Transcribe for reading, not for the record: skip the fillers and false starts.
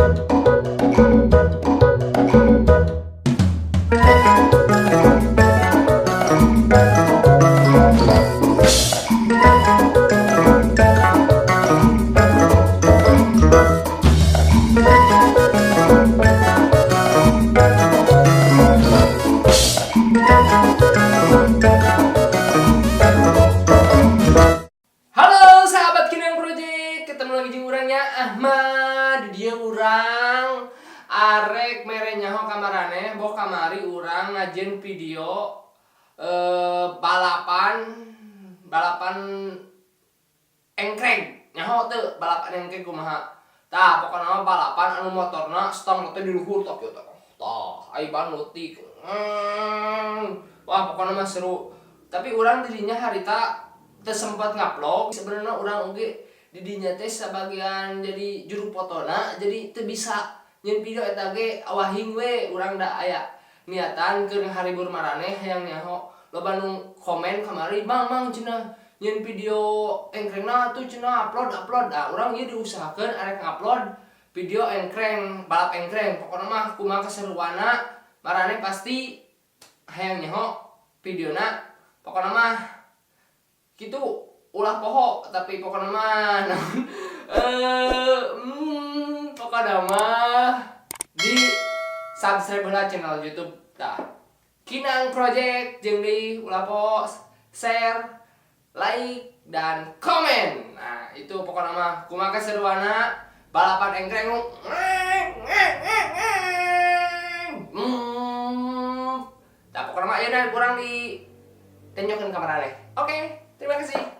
Halo sahabat Kinang Project, ketemu lagi jeung urang nya, Ahmad. Di dieu urang arek mere nyaho ka maraneh boh kamari urang ngajieun video balapan balapan engkreng. Nyaho teu balapan engkreng kumaha? Tah, pokokna mah balapan anu motorna stang teh di luhur, tah kieu tah. Tah, ai ban leutik. Wah, pokokna mah seru. Tapi urang didinya harita teu sempat ngupload. Sebenarnya urang oge didinya teh sebagian jadi juru fotona, jadi teu bisa nyieun video eta ge, awahing we urang da aya niatan keur ngaharibur maraneh hayang nyaho. Loba nu komen kamari, "Mang, Mang," cenah, "nyieun video engkrengna tuh," cenah, "upload, upload." Ah, urang ieu diusahakeun arek ngupload video engkreng, balap engkreng. Pokokna mah kumaha keseruanna, maraneh pasti hayang nyaho videona. Pokokna mah kitu, ulah poho. Tapi pokokna mah naon, pokokna mah di subscribe heula channel YouTube tah, Kinang Project, jeung di ulah poho share, like, dan komen. Nah, itu pokokna mah kumaha keseruanna balapan engkreng. Tah, pokokna mah ayeuna kurang di tunjukkeun ka maraneh. Oke, terima kasih.